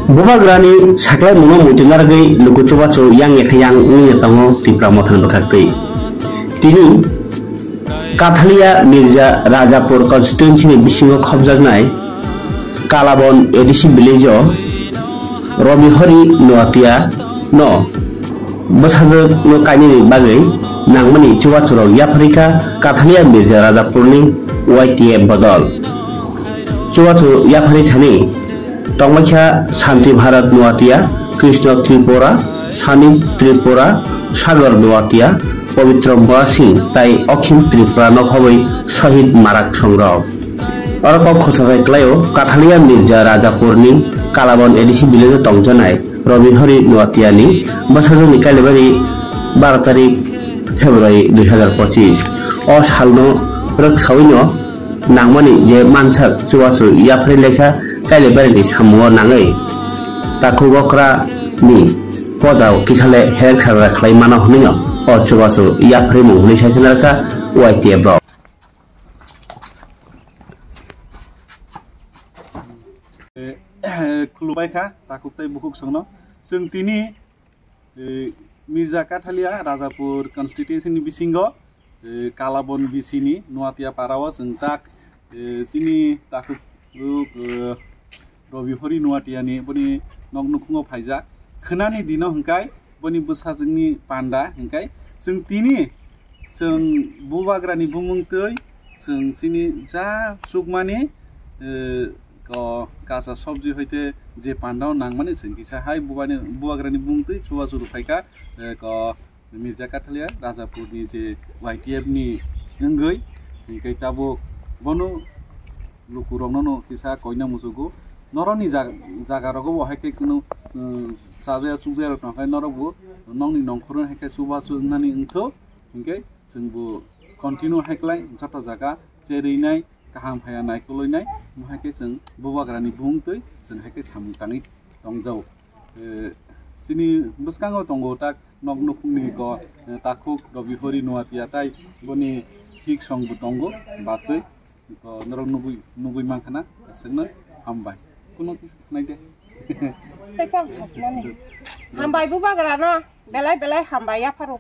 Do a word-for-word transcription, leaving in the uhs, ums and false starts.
Bubagrani saklaimungno muitu narwgwi luku chubachu yang yakha yang wngya tongo Tipra Mothani bwkhaktwi. Tini Kathalia Mirza Rajapur constituency ni bisingo khopjaknai Kalabon A D C village o Robi Hori Noatia no bwsajwk no kainani bagwi nangmani chubachu rok yapharikha Kathalia Mirza Rajapur ni Y T F bodol. Chubachu yapharwi thani tongbaikha Shanti Bharat Noatia, Krishna Tripura, Sami Tripura, Sagar Noatia, Pabitra Mora Singh tai Akhil Tripura no khobwi Shahid Marak Song rok. Oro kok khosakhe klaio Kathalia Mirza Rajapur ni Kalabon A D C village o tongjanai Robi Hori Noatia ni bwsajwk ni Kailabari baro tarik February dui hazar pochis. O salno rwksawino nangmani je mansak chubachu yapharwi lekha Kailabari ni samungo nangwi takhuk okra ni pojao kisale her kharra khlai mano hwnwino o chubachu yapharwi mung hwnwi sai khna rwkha Y T F rok. Eh, khulumbai kha, takhuk tei bukhuk songno. Chwng tini, eh, Mirza Kathalia Rajapur constituency ni bisingo, eh, Kalabon B C ni Noatia para o chwng tak, eh, chini takhuk, eh, Robi Hori Noatia ni boni nok nukhungo phaijak. Khwnani dino hwnkhe boni bwsajwkni panda hwnkhe chwng tini chwng bubagrani bumung twi chwng chini ja chukmani, eh, ko kacha sobji hoite je panda o nangmani chwng kisa hai bubani, bubagrani bumung twi chubachu rw phaikha, eh, ko Mirza Kathalia Rajapur ni je Y T F ni wngwi, hwnkhe tabuk bono lukurokno no kisa koina muchugo. Norokni jag-, jaga rogo bo hai khe kunu, um, chajaya chukjaya rok tong khe norok bo nokni nongkhorno hai khe chubachu wngnani wngthok, hwnkhe chwng bo continue hai khlai joto jaga cherwinai kaham haya naikolwinai, omo hai khe chwng bubagrani bumung twi chwng hai khe samung tangwi tongjago. Eh, chini bwskango tongo tak nok nukhungni ko, eh, takhuk Robi Hori Noatia tai boni hik song bo tongo bachwi. Ko norok nugwi, nugwi mankha na, aswkno hambai. Kuno kisa khwnai de. Tei tang khasnani. Hambai bubagrano, belai belai hambai yapharo.